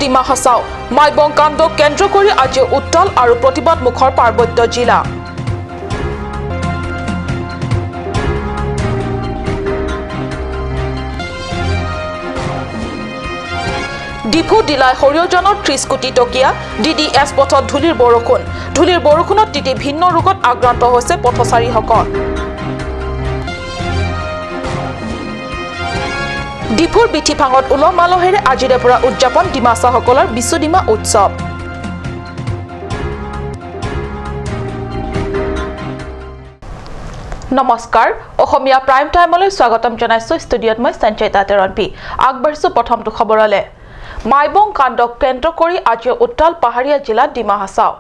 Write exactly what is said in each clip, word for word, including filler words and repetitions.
ডিমা হাছাও। মাইবং কাণ্ডক কেন্দ্ৰ কৰি আজি উত্তাল আৰু প্ৰতিবাদমুখৰ পাৰ্বত্য জিলা। ডিফু ডিলাই সৰিয়জানৰ ত্ৰিশ কোটি টকীয়া ডি ডি এছ পথত ধূলিৰ বৰষুণ। ধূলিৰ বৰষুণত তিতি ভিন্ন ৰোগত আক্ৰান্ত হৈছে পথচাৰীসকল। ডিফুৰ বিথিফাঙত উলহ মালহেৰে আজিৰে পৰা উদযাপন ডিমাছাসকলৰ বিচু ডিমা উৎসৱ। নমস্কাৰ, অসমীয়া প্ৰাইম টাইমলৈ স্বাগতম জনাইছো। ষ্টুডিঅ'ত মই সঞ্চয়িতা তেৰণপি। আগবাঢ়িছো প্ৰথমটো খবৰলৈ। মাইবং কাণ্ডক কেন্দ্ৰ কৰি আজি উত্তাল পাহাৰীয়া জিলা ডিমা হাছাও।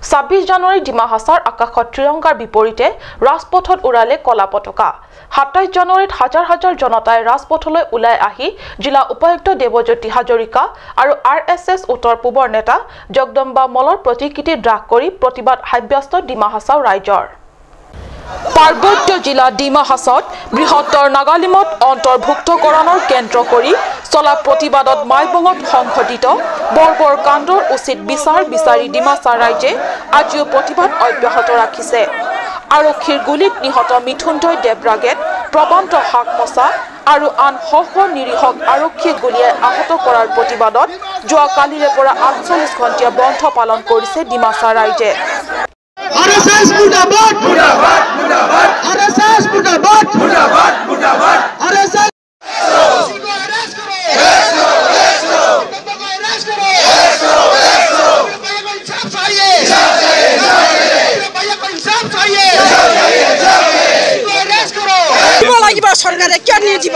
ছাব্বিছ জানুৱাৰী ডিমা হাছাওৰ আকাশত ত্ৰিৰংগাৰ বিপৰীতে ৰাজপথত উৰালে কলা পতাকা। সাতাইছ জানুৱাৰীত হাজাৰ হাজাৰ জনতাই ৰাজপথলৈ ওলাই আহি জিলা উপায়ুক্ত দেৱজ্যোতি হাজৰিকা আৰু আৰ এছ এছ উত্তৰ পূবৰ নেতা জগদম্বা মলৰ প্ৰতিকৃতি দাহ কৰি প্ৰতিবাদ সাব্যস্ত ডিমা হাছাও ৰাইজৰ। পাৰ্বত্য জিলা ডিমা হাছাওত বৃহত্তৰ নাগালিমত অন্তৰ্ভুক্তকৰণৰ কেন্দ্ৰ কৰি চলা প্ৰতিবাদত মাইবঙত সংঘটিত বৰ্বৰ কাণ্ডৰ উচিত বিচাৰ বিচাৰি ডিমাছা ৰাইজে আজিও প্ৰতিবাদ অব্যাহত ৰাখিছে। আৰক্ষীৰ গুলীত নিহত মিথুনজয় দেৱৰাগেত, প্ৰবান্ত হাকমচা আৰু আন শ শ নিৰীহক আৰক্ষীয়ে গুলীয়াই আহত কৰাৰ প্ৰতিবাদত যোৱাকালিৰে পৰা আঠচল্লিছ ঘণ্টীয়া বন্ধ পালন কৰিছে ডিমাছা ৰাইজে। আৰ এছ এছ মুৰ্দাবাদ! মুৰ্দাবাদ! মুৰ্দাবাদ! আৰ এছ এছ মুৰ্দাবাদ! মুৰ্দাবাদ! মুৰ্দাবাদ! আৰ এছ এছ দিব লাগিব চৰকাৰে, কিয় নিদিব?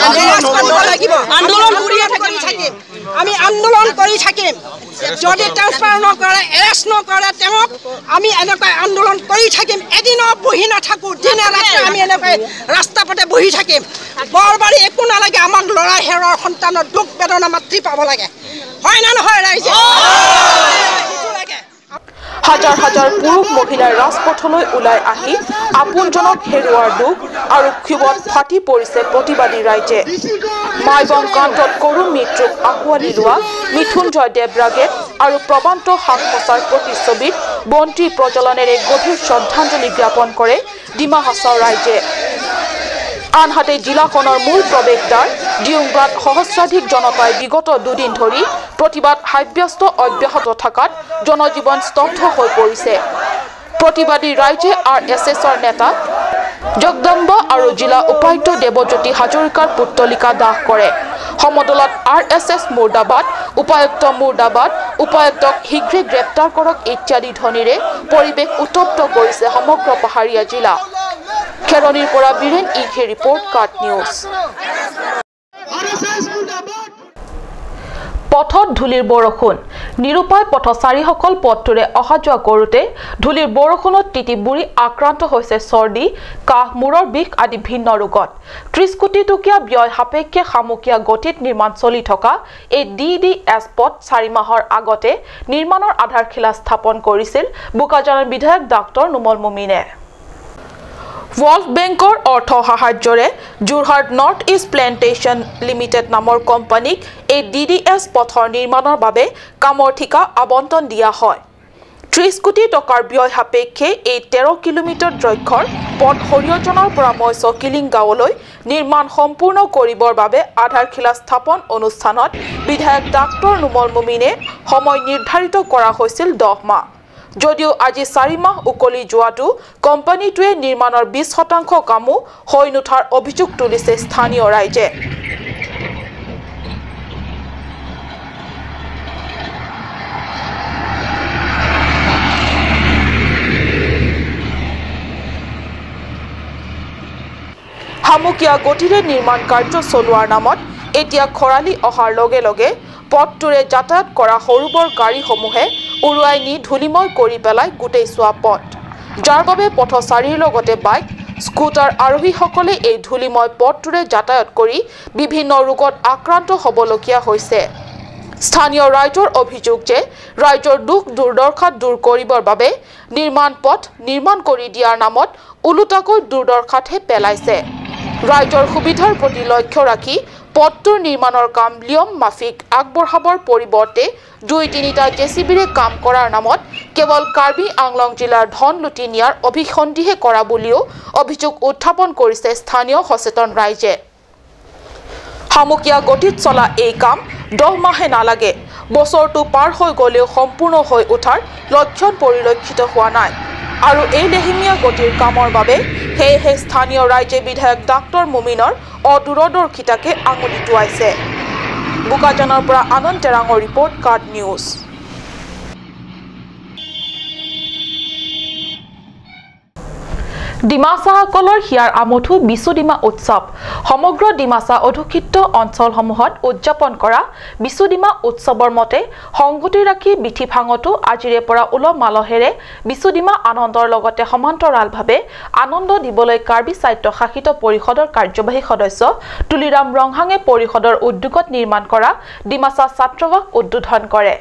আন্দোলন কৰিব লাগিব। আন্দোলন কৰিয়ে থাকিম, থাকিম। আমি আন্দোলন কৰি থাকিম। যদি ট্ৰেন্সফাৰ নকৰে, এৰেষ্ট নকৰে তেওঁক, আমি এনেকৈ আন্দোলন কৰি থাকিম। এদিনো বহি নাথাকো, দিনে ৰাতিয়ে আমি এনেকৈ ৰাস্তা পথে বহি থাকিম। বৰবাৰী একো নালাগে, আমাক লৰা হেৰুৱাৰ সন্তানৰ দুখ বেদনা মাতৃ পাব লাগে, হয় না নহয় ৰাইজে? হাজাৰ হাজাৰ পুৰুষ মহিলাই ৰাজপথলৈ ওলাই আহি আপোনজনক হেৰুৱাৰ দুখ আৰু ক্ষোভত ফাটি পৰিছে প্ৰতিবাদী ৰাইজে। মাইবং কাণ্ডত কৰুণ মৃত্যুক আঁকোৱালি লোৱা মিথুনজয় দেৱৰাগে আৰু প্ৰবান্ত হাকমচাৰ প্ৰতিচ্ছবিত বন্তি প্ৰজ্বলনেৰে গভীৰ শ্ৰদ্ধাঞ্জলি জ্ঞাপন কৰে ডিমা হাছাও ৰাইজে। আনহাতে জিলাখনৰ মূল প্ৰৱেশদ্বাৰ ডিউংবাত সহস্ৰাধিক জনতাই বিগত দুদিন ধৰি প্ৰতিবাদ সাব্যস্ত অব্যাহত থকাত জনজীৱন স্তব্ধ হৈ পৰিছে। প্ৰতিবাদী ৰাইজে আৰ এছ এছৰ নেতা জগদম্বা আৰু জিলা উপায়ুক্ত দেৱজ্যোতি হাজৰিকাৰ পুতলিকা দাহ কৰে। সমদলত আৰ এছ এছ মুৰ্দাবাদ, উপায়ুক্ত মুৰ্দাবাদ, উপায়ুক্তক শীঘ্ৰে গ্ৰেপ্তাৰ কৰক ইত্যাদি ধ্বনিৰে পৰিৱেশ উত্তপ্ত কৰিছে সমগ্ৰ পাহাৰীয়া জিলা। খেৰণিৰ পৰা বীৰেণ ইংঘে ৰিপৰ্ট, কাট নিউজ। পথত ধূলিৰ বৰষুণ। নিৰুপায় পথচাৰীসকল পথটোৰে অহা যোৱা কৰোঁতে ধূলিৰ বৰষুণত তিতি বুৰি আক্ৰান্ত হৈছে চৰ্দি, কাহ, মূৰৰ বিষ আদি ভিন্ন ৰোগত। ত্ৰিশ কোটি টকীয়া ব্যয় সাপেক্ষে শামুকীয়া গতিত নিৰ্মাণ চলি থকা এই ডি ডি এছ পথ চাৰি মাহৰ আগতে নিৰ্মাণৰ আধাৰশিলা স্থাপন কৰিছিল বোকাজানৰ বিধায়ক ডাক্তৰ নুমল মমিনে। ৱৰ্ল্ড বেংকৰ অৰ্থ সাহায্যৰে যোৰহাট নৰ্থ ইষ্ট প্লেণ্টেশ্যন লিমিটেড নামৰ কোম্পানীক এই ডি ডি এছ পথৰ নিৰ্মাণৰ বাবে কামৰ ঠিকা আবণ্টন দিয়া হয়। ত্ৰিশ কোটি টকাৰ ব্যয় সাপেক্ষে এই তেৰ কিলোমিটাৰ দৈৰ্ঘ্যৰ পথ সৰিয়জনৰ পৰা মৎস্য কিলিং গাঁৱলৈ নিৰ্মাণ সম্পূৰ্ণ কৰিবৰ বাবে আধাৰশিলা স্থাপন অনুষ্ঠানত বিধায়ক ডাক্তৰ নুমল মমিনে সময় নিৰ্ধাৰিত কৰা হৈছিল দহ মাহ। যদিও আজি চাৰি মাহ উকলি যোৱাটো কোম্পানীটোৱে নিৰ্মাণৰ বিশ শতাংশ কামো হৈ নুঠাৰ অভিযোগ তুলিছে স্থানীয় ৰাইজে। শামুকীয়া গতিৰে নিৰ্মাণ কাৰ্য চলোৱাৰ নামত এতিয়া খৰালি অহাৰ লগে লগে পথটোৰে যাতায়াত কৰা সৰু বৰ গাড়ীসমূহে উৰুৱাই নি ধূলিময় কৰি পেলাই গোটেই চোৱা পথ, যাৰ বাবে পথচাৰীৰ লগতে বাইক, স্কুটাৰ আৰোহীসকলে এই ধূলিময় পথটোৰে যাতায়াত কৰি বিভিন্ন ৰোগত আক্ৰান্ত হ'বলগীয়া হৈছে। স্থানীয় ৰাইজৰ অভিযোগ যে ৰাইজৰ দুখ দুৰ্দশা দূৰ কৰিবৰ বাবে নিৰ্মাণ পথ নিৰ্মাণ কৰি দিয়াৰ নামত ওলোটাকৈ দুৰ্দশাতহে পেলাইছে। ৰাইজৰ সুবিধাৰ প্ৰতি লক্ষ্য ৰাখি পথটোৰ নিৰ্মাণৰ কাম নিয়ম মাফিক আগবঢ়াবৰ পৰিৱৰ্তে দুই তিনিটা জে চি বিৰে কাম কৰাৰ নামত কেৱল কাৰ্বি আংলং জিলাৰ ধন লুটি নিয়াৰ অভিসন্ধিহে কৰা বুলিও অভিযোগ উত্থাপন কৰিছে স্থানীয় সচেতন ৰাইজে। হামুকীয়া গতিত চলা এই কাম দহ মাহে নালাগে, বছৰটো পাৰ হৈ গ'লেও সম্পূৰ্ণ হৈ উঠাৰ লক্ষণ পৰিলক্ষিত হোৱা নাই। আৰু এই লেহেমীয়া গতিৰ কামৰ বাবে সেয়েহে স্থানীয় ৰাইজে বিধায়ক ডাক্তৰ মুমিনৰ অদূৰদৰ্শিতাকে আঙুলি টুৱাইছে। বোকাজানৰ পৰা আনন্দ তেৰাঙৰ ৰিপৰ্ট, কাৰ্ড নিউজ। ডিমাচাসকলৰ হিয়াৰ আমঠু বিচু ডিমা উৎসৱ। সমগ্ৰ ডিমাচা অধ্যুষিত অঞ্চলসমূহত উদযাপন কৰা বিচু ডিমা উৎসৱৰ মতে সংগতি ৰাখি বিথি ফাঙতো আজিৰে পৰা উলহ মালহেৰে বিচু ডিমা আনন্দৰ লগতে সমান্তৰালভাৱে আনন্দ দিবলৈ কাৰ্বি স্বায়ত্তশাসিত পৰিষদৰ কাৰ্যবাহী সদস্য তুলিৰাম ৰংহাঙে পৰিষদৰ উদ্যোগত নিৰ্মাণ কৰা ডিমাচা ছাত্ৰাৱাস উদ্বোধন কৰে।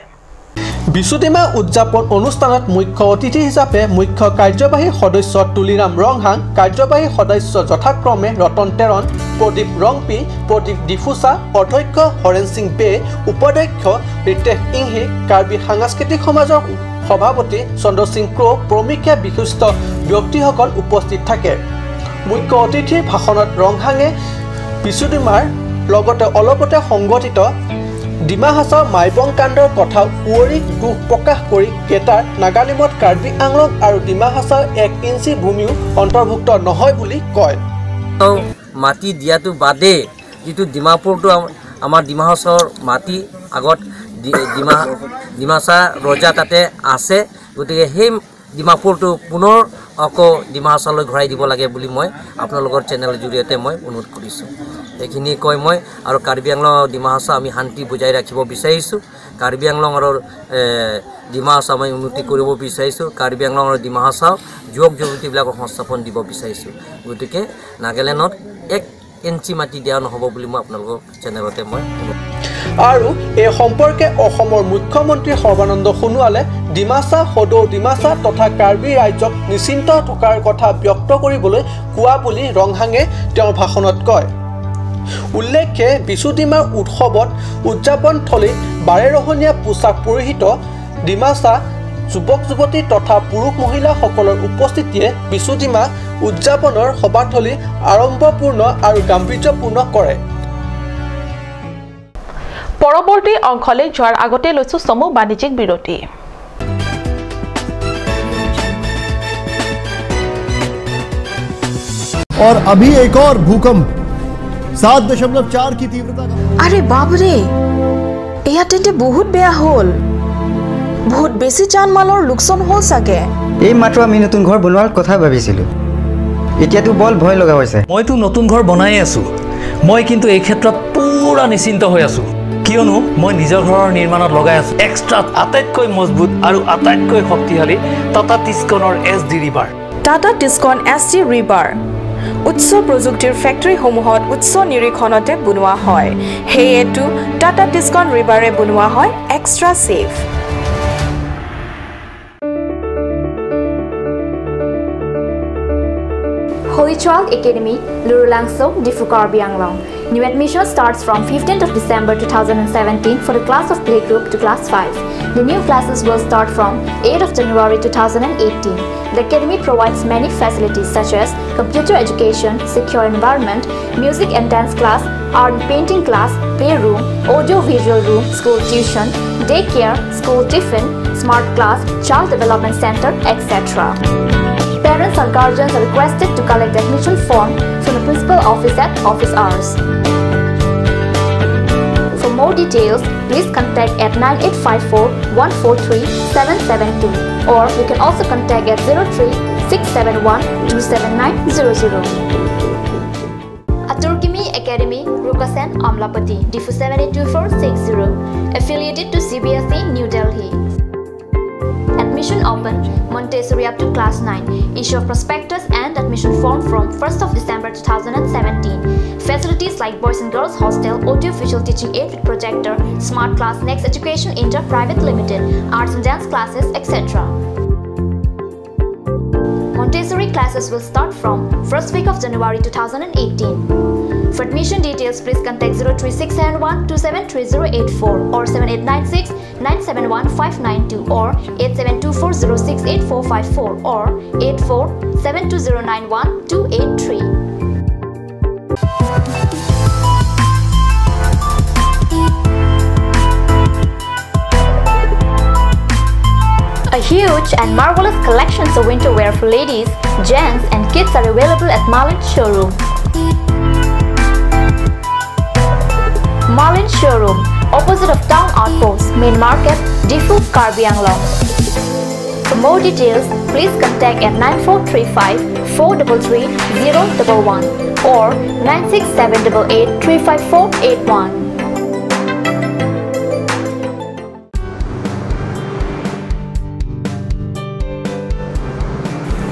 বিচু ডিমা উদযাপন অনুষ্ঠানত মুখ্য অতিথি হিচাপে মুখ্য কাৰ্যবাহী সদস্য তুলিৰাম ৰংহাং, কাৰ্যবাহী সদস্য যথাক্ৰমে ৰতন তেৰণ, প্ৰদীপ ৰংপি, প্ৰদীপ ডিফুচা, অধ্যক্ষ হৰেণ সিং বে, উপাধ্যক্ষ ৰিতেশ ইংহি, কাৰ্বি সাংস্কৃতিক সমাজৰ সভাপতি চন্দ্ৰ সিং ক্ৰ প্ৰমুখ্যে বিশিষ্ট ব্যক্তিসকল উপস্থিত থাকে। মুখ্য অতিথিৰ ভাষণত ৰংহাঙে বিচু ডিমাৰ লগতে অলপতে সংঘটিত ডিমা হাছাও মাইবং কাণ্ডৰ কথা উৱৰি দুখ প্ৰকাশ কৰি গ্ৰেটাৰ নাগালেণ্ডত কাৰ্বি আংলং আৰু ডিমা হাছাও এক ইঞ্চি ভূমিও অন্তৰ্ভুক্ত নহয় বুলি কয়। তো মাটি দিয়াটো বাদে যিটো ডিমাপুৰটো আম-, আমাৰ ডিমা হাছাওৰ মাটি আগত ডি-, ডিমা, ডিমাচা ৰজা তাতে আছে, গতিকে সেই ডিমাপুৰটো পুনৰ আকৌ ডিমা হাছাওলৈ ঘূৰাই দিব লাগে বুলি মই আপোনালোকৰ চেনেলৰ জৰিয়তে মই অনুৰোধ কৰিছোঁ। এইখিনি কৈ মই আৰু কাৰ্বি আংলং আৰু ডিমা হাছাও আমি শান্তি বজাই ৰাখিব বিচাৰিছোঁ। কাৰ্বি আংলং আৰু, এ, ডিমা হাছাও আমি উন্নতি কৰিব বিচাৰিছোঁ। কাৰ্বি আংলং আৰু ডিমা হাছাও যুৱক যুৱতীবিলাকক সংস্থাপন দিব বিচাৰিছোঁ। গতিকে নাগালেণ্ডত এক ইঞ্চি মাটি দিয়া নহ'ব বুলি মই আপোনালোকৰ চেনেলতে মই অনুৰোধ। আৰু এই সম্পৰ্কে অসমৰ মুখ্যমন্ত্ৰী সৰ্বানন্দ সোণোৱালে ডিমাচা, সদৌ ডিমাচা তথা কাৰ্বি ৰাইজক নিশ্চিন্ত থকাৰ কথা ব্যক্ত কৰিবলৈ কোৱা বুলি ৰংহাঙে তেওঁৰ ভাষণত কয়। উল্লেখ্যে, বিচু ডিমাৰ উৎসৱত উদযাপন থলীত বাৰেৰহনীয়া পোচাক পৰিহিত ডিমাচা যুৱক যুৱতী তথা পুৰুষ মহিলাসকলৰ উপস্থিতিয়ে বিচু ডিমা উদযাপনৰ সভাথলী আড়ম্বৰপূৰ্ণ আৰু গাম্ভীৰ্যপূৰ্ণ কৰে। পৰৱৰ্তী অংশলৈ যোৱাৰ আগতে লৈছো চমু বাণিজ্যিক বিৰতি। और अभी एक और भूकंप सात दशमलव चार की तीव्रता का। আৰে বাপৰে, এয়া তেন্তে বহুত বেয়া হ'ল। বহুত বেছি জান মালৰ লোকচান হ'ল চাগে। এই মাত্ৰ আমি নতুন ঘৰ বনোৱাৰ কথা ভাবিছিলো, এতিয়াতো বৰ ভয় লগা হৈছে। মইতো নতুন ঘৰ বনাই আছো, মই কিন্তু এই ক্ষেত্ৰত পুৰা নিশ্চিন্ত হৈ আছো, কিয়নো মই নিজৰ ঘৰৰ নিৰ্মাণত লগাই আছো এক্সট্ৰা আটাইতকৈ মজবুত আৰু আটাইতকৈ শক্তিশালী টাটা টিচকনৰ এছ ডি ৰিবাৰ। টাটা টিচকন এছ ডি ৰিবাৰ উচ্চ প্ৰযুক্তিৰ ফেক্টৰীসমূহত উচ্চ নিৰীক্ষণতে বনোৱা হয়। সেয়েতো টাটা টিচকন ৰিবাৰে বনোৱা হয় এক্সট্ৰা ছেফ। Holy Child Academy, Lurulangso, Diphu Karbi Anglong. New admission starts from fifteenth of December two thousand seventeen for the class of playgroup to class five. The new classes will start from eighth of January two thousand eighteen. The academy provides many facilities such as computer education, secure environment, music and dance class, art and painting class, playroom, audio visual room, school tuition, daycare, school tiffin, smart class, child development center, et cetera. Parents or guardians are requested to collect the admission form from the principal office at office hours. For more details, please contact at nine eight five four one four three seven seven two, or you can also contact at zero three six seven one two seven nine zero zero. Atur Kimi Academy, Rukasen, Amlapatty, Diphu seven eight two four six zero. Affiliated to C B S E, New Delhi. Admission open, Montessori up to class nine. Issue of prospectus and admission form from first of December two thousand seventeen. Facilities like boys and girls hostel, audio visual teaching aid with projector, smart class, Next Education India Private Limited, arts and dance classes, et cetera. Montessori classes will start from first week of January two thousand eighteen. For admission details, please contact zero three six seven one two seven three zero eight four or seven eight nine six nine seven one five nine two or eight seven two four zero six eight four five four or eight four seven two zero nine one two eight three. A huge and marvelous collections of winter wear for ladies, gents and kids are available at Malin Showroom. Malin Showroom, opposite of Town Outpost, Main Market, Diphu, Karbi Anglong. For more details, please contact at nine four three five four double three zero double one or nine six seven double eight three five four eight one.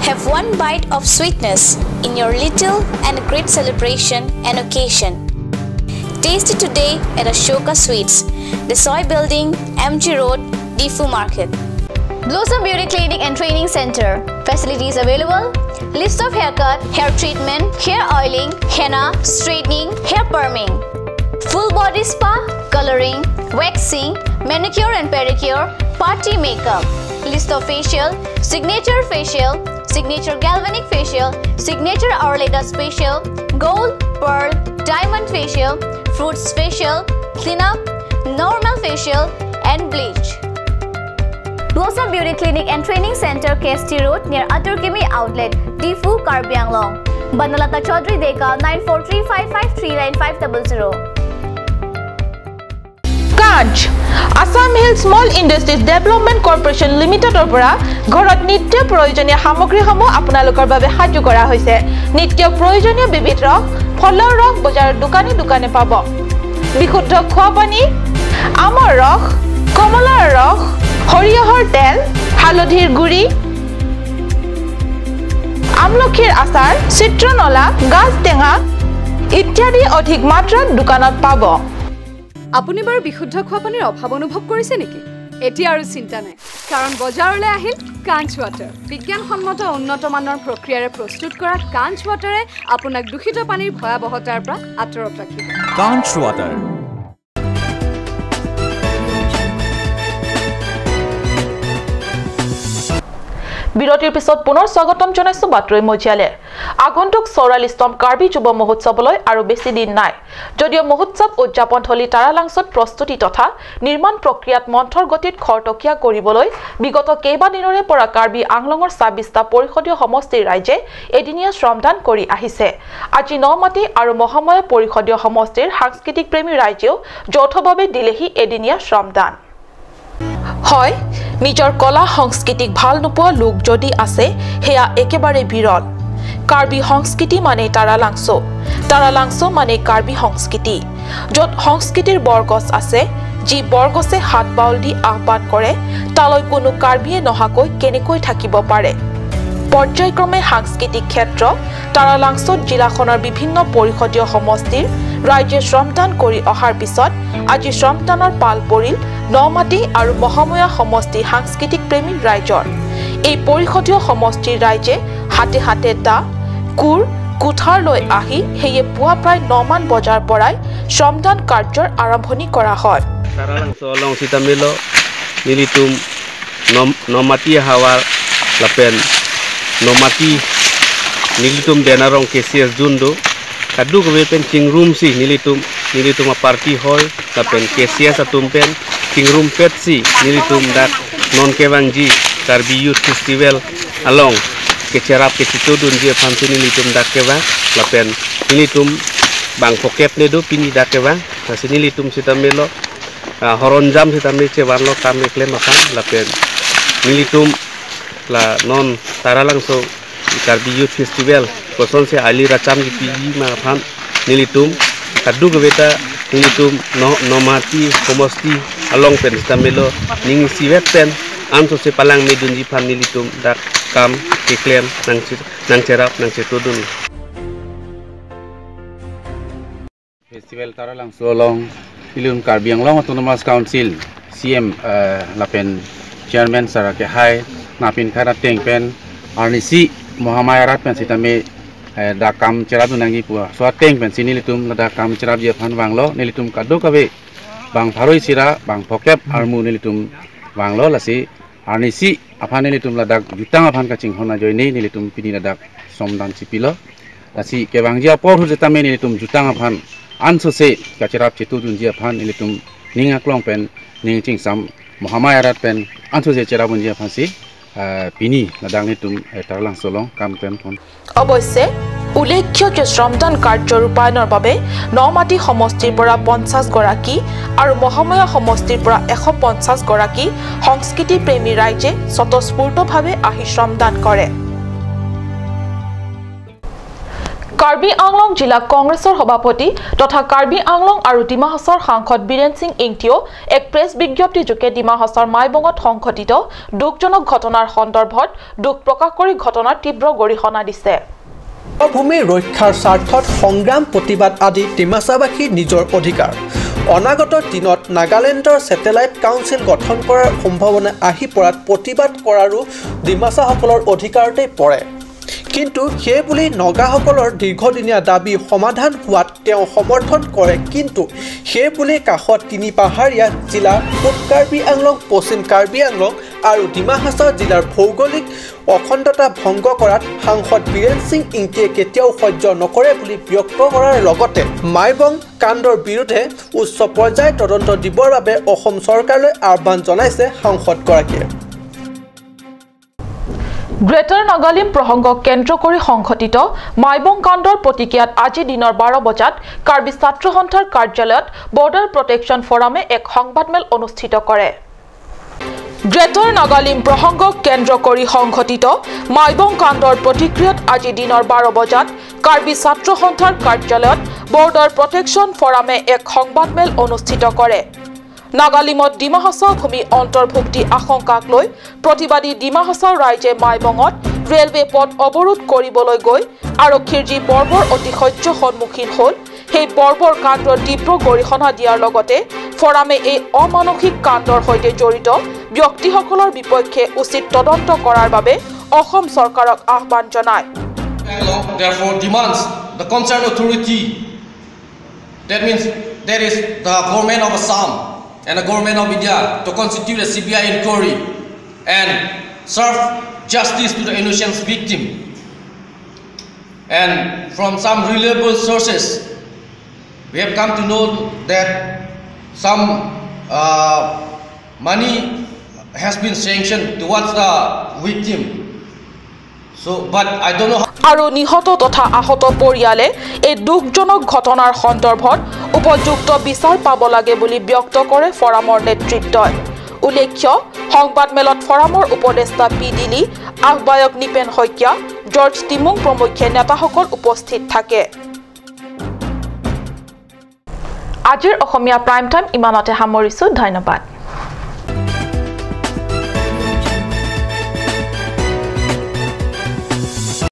Have one bite of sweetness in your little and great celebration and occasion. Taste it today at Ashoka Sweets, Desoi Building, M G Road, Diphu Market. Blossom Beauty Clinic and Training Center. Facilities available: list of haircut, hair treatment, hair oiling, henna, straightening, hair perming, full body spa, coloring, waxing, manicure and pedicure, party makeup, list of facial, signature facial, signature galvanic facial, signature Ayurveda facial, gold, pearl, diamond facial, fruits facial, cleanup, normal facial, and bleach. Blossom Beauty Clinic and Training Center, K S T Road, near Atur Kimi Outlet, Diphu, Karbi Anglong. Banalata Chaudhary Deka, nine four three five five three nine five double zero. কাঞ্চ, Assam hill small industries development corporation লিমিটেডৰ পৰা ঘৰত নিত্য প্ৰয়োজনীয় সামগ্ৰীসমূহ আপোনালোকৰ বাবে সাজু কৰা হৈছে। নিত্য প্ৰয়োজনীয় বিবিধ ৰস, ফলৰ ৰস বজাৰৰ দোকানে দোকানে পাব। বিশুদ্ধ খোৱা পানী, আমৰ ৰস, কমলাৰ ৰস, সৰিয়হৰ তেল, হালধিৰ গুড়ি, আমলখিৰ আচাৰ, চিত্ৰনলা, গাজ টেঙা ইত্যাদি অধিক মাত্ৰাত দোকানত পাব। আপুনি বাৰু বিশুদ্ধ খোৱা পানীৰ অভাৱ অনুভৱ কৰিছে নেকি? এতিয়া আৰু চিন্তা নাই, কাৰণ বজাৰলৈ আহিল কাঞ্চ ৱাটাৰ। বিজ্ঞানসন্মত উন্নত মানৰ প্ৰক্ৰিয়াৰে প্ৰস্তুত কৰা কাঞ্চ ৱাটাৰে আপোনাক দূষিত পানীৰ ভয়াৱহতাৰ পৰা আঁতৰত ৰাখিব। কাঞ্চ ৱাটাৰ। বিৰতিৰ পিছত পুনৰ স্বাগতম জনাইছো বাতৰি মজিয়ালে। আগন্তুক চৌৰাল্লিছতম কাৰ্বি যুৱ মহোৎসৱলৈ আৰু বেছি দিন নাই। যদিও মহোৎসৱ উদযাপনথলী তাৰালাংচত প্ৰস্তুতি তথা নিৰ্মাণ প্ৰক্ৰিয়াত মন্থৰ গতিত খৰতকীয়া কৰিবলৈ বিগত কেইবাদিনৰে পৰা কাৰ্বি আংলঙৰ ছাব্বিছটা পৰিষদীয় সমষ্টিৰ ৰাইজে এদিনীয়া শ্ৰমদান কৰি আহিছে। আজি নমাটি আৰু মহাময়া পৰিষদীয় সমষ্টিৰ সাংস্কৃতিক প্ৰেমী ৰাইজেও যৌথভাৱে দিলেহি এদিনীয়া শ্ৰমদান। হয়, নিজৰ কলা সংস্কৃতিক ভাল নোপোৱা লোক যদি আছে, সেয়া একেবাৰে বিৰল। কাৰ্বি সংস্কৃতি মানে তাৰালাংচ, তাৰালাংচ মানে কাৰ্বি সংস্কৃতি। য'ত সংস্কৃতিৰ বৰগছ আছে, যি বৰগছে হাত বাউল দি আহ্বান কৰে, তালৈ কোনো কাৰ্বিয়ে নহাকৈ কেনেকৈ থাকিব পাৰে? পৰ্যায়ক্ৰমে সাংস্কৃতিক ক্ষেত্ৰ তাৰালাংচত জিলাখনৰ বিভিন্ন পৰিষদীয় সমষ্টিৰ ৰাইজে শ্ৰমদান কৰি অহাৰ পিছত আজি শ্ৰমদানৰ পাল পৰিল নমাটি আৰু মহাময়া সমষ্টি সাংস্কৃতিক প্ৰেমী ৰাইজৰ। এই পৰিষদীয় সমষ্টিৰ ৰাইজে হাতে হাতে দা, কোৰ, কুঠাৰ লৈ আহি সেয়ে পুৱা প্ৰায় নমান বজাৰ পৰাই শ্ৰমদান কাৰ্যৰ আৰম্ভণি কৰা হয়। Taralangso along sitame lo nelitum nom, nomati havar lapen nomati nelitum Denarong K C S zone do. Kadokave pen chingrumsi nelitum, nelitum a party hall lapen K C S atum pen chingrumpetsi nelitum dak non kevangji Karbi Youth Festival along kecherap kechetodunji aphansi nelitum dak kevang lapen nelitum bang pocket ne do pini dak kevang. Lasi nelitum sitame lo, ah, horonjam sitame chevanlo kam keklem aphan lapen nelitum la non Taralangso Karbi Youth Festival kosonsi ali racham kipiji ma aphan nelitum kadokave ta nelitum no, nomati homosti along pen sitame lo ning isivet pen ansose palangmedunji aphan nelitum dak kam keklem nangche, nangcherap nangchetodun. Festival Taralangso along ilitum Karbi Anglong Autonomous Council C M, eh, lapen Chairman sir akehai nangpinkhat ateng pen arnisi Mohamaya rat pen sitame eh, dak kam cherapdun nangji pu aso ateng pensi nelitum ladak kam cherapji aphan vanglo, nelitum kadokave bang pharo isi ra bang phokep armu nelitum vanglo, lasi arnisi aphan nelitum ladak jutang aphan kachinghon ajoine nelitum pini ladak sromdhan chipilo. Lasi kevangji apor ahut setame nelitum jutang aphan ansose kacherap chetudunji aphan nelitum ning aklong pen ning chingsam mohamai arat pen ansose cherapdunji aphansi, eh, pini ladak nelitum, eh, Taralangso along kam klempon. অৱশ্যে উল্লেখ্য যে শ্ৰমদান কাৰ্য ৰূপায়ণৰ বাবে নমাটি সমষ্টিৰ পৰা পঞ্চাশ গৰাকী আৰু মহাময়া সমষ্টিৰ পৰা এশ পঞ্চাশ গৰাকী সংস্কৃতি প্ৰেমী ৰাইজে স্বতঃস্ফূৰ্তভাৱে আহি শ্ৰমদান কৰে। কাৰ্বি আংলং জিলা কংগ্ৰেছৰ সভাপতি তথা কাৰ্বি আংলং আৰু ডিমা হাছাওৰ সাংসদ বীৰেন সিং ইংতিয়েও এক প্ৰেছ বিজ্ঞপ্তিযোগে ডিমা হাছাওৰ মাইবঙত সংঘটিত দুখজনক ঘটনাৰ সন্দৰ্ভত দুখ প্ৰকাশ কৰি ঘটনাৰ তীব্ৰ গৰিহণা দিছে। ভূমি ৰক্ষাৰ স্বাৰ্থত সংগ্ৰাম, প্ৰতিবাদ আদি ডিমাছাবাসীৰ নিজৰ অধিকাৰ। অনাগত দিনত নাগালেণ্ডৰ ছেটেলাইট কাউন্সিল গঠন কৰাৰ সম্ভাৱনা আহি পৰাত প্ৰতিবাদ কৰাৰো ডিমাছাসকলৰ অধিকাৰতেই পৰে। কিন্তু সেই বুলি নগাসকলৰ দীৰ্ঘদিনীয়া দাবী সমাধান হোৱাত তেওঁ সমৰ্থন কৰে, কিন্তু সেই বুলি কাষত তিনি পাহাৰীয়া জিলা পূব কাৰ্বি আংলং, পশ্চিম কাৰ্বি আংলং আৰু ডিমা হাছাও জিলাৰ ভৌগোলিক অখণ্ডতা ভংগ কৰাত সাংসদ বীৰেন সিং ইংতিয়ে কেতিয়াও সহ্য নকৰে বুলি ব্যক্ত কৰাৰ লগতে মাইবং কাণ্ডৰ বিৰুদ্ধে উচ্চ পৰ্যায়ৰ তদন্ত দিবৰ বাবে অসম চৰকাৰলৈ আহ্বান জনাইছে সাংসদগৰাকীয়ে। গ্ৰেটাৰ নাগালিম প্ৰসংগক কেন্দ্ৰ কৰি সংঘটিত মাইবং কাণ্ডৰ প্ৰতিক্ৰিয়াত আজি দিনৰ বাৰ বজাত কাৰ্বি ছাত্ৰ সন্থাৰ কাৰ্যালয়ত বৰ্ডাৰ প্ৰটেকশ্যন ফৰামে এক সংবাদমেল অনুষ্ঠিত কৰে। গ্ৰেটাৰ নাগালিম প্ৰসংগক কেন্দ্ৰ কৰি সংঘটিত মাইবং কাণ্ডৰ প্ৰতিক্ৰিয়াত আজি দিনৰ বাৰ বজাত কাৰ্বি ছাত্ৰ সন্থাৰ কাৰ্যালয়ত বৰ্ডাৰ প্ৰটেকশ্যন ফৰামে এক সংবাদমেল অনুষ্ঠিত কৰে। নাগালিমত ডিমা হাছাও ভূমি অন্তৰ্ভুক্তি আশংকাক লৈ প্ৰতিবাদী ডিমা হাছাও ৰাইজে মাইবঙত ৰেলৱে পথ অৱৰোধ কৰিবলৈ গৈ আৰক্ষীৰ যি বৰ্বৰ অতি সহ্য সন্মুখীন হ'ল, সেই বৰ্বৰ কাণ্ডৰ তীব্ৰ গৰিহণা দিয়াৰ লগতে ফৰামে এই অমানসিক কাণ্ডৰ সৈতে জড়িত ব্যক্তিসকলৰ বিপক্ষে উচিত তদন্ত কৰাৰ বাবে অসম চৰকাৰক আহ্বান জনায়। Therefore demands the concerned authority, that means that is the government of Assam and the government of India, to constitute a C B I inquiry and serve justice to the innocent victim. And from some reliable sources, we have come to know that some uh, money has been sanctioned towards the victim. So, but I don't know how. আৰু নিহত তথা আহত পৰিয়ালে এই দুখজনক ঘটনাৰ সন্দৰ্ভত উপযুক্ত বিচাৰ পাব লাগে বুলি ব্যক্ত কৰে ফৰামৰ নেতৃত্বই। উল্লেখ্য, সংবাদমেলত ফৰামৰ উপদেষ্টা পি দিলি, আহ্বায়ক নৃপেন শইকীয়া, জৰ্জ টিমুং প্ৰমুখ্যে নেতাসকল উপস্থিত থাকে। আজিৰ অসমীয়া প্ৰাইম টাইম ইমানতে সামৰিছো। ধন্যবাদ।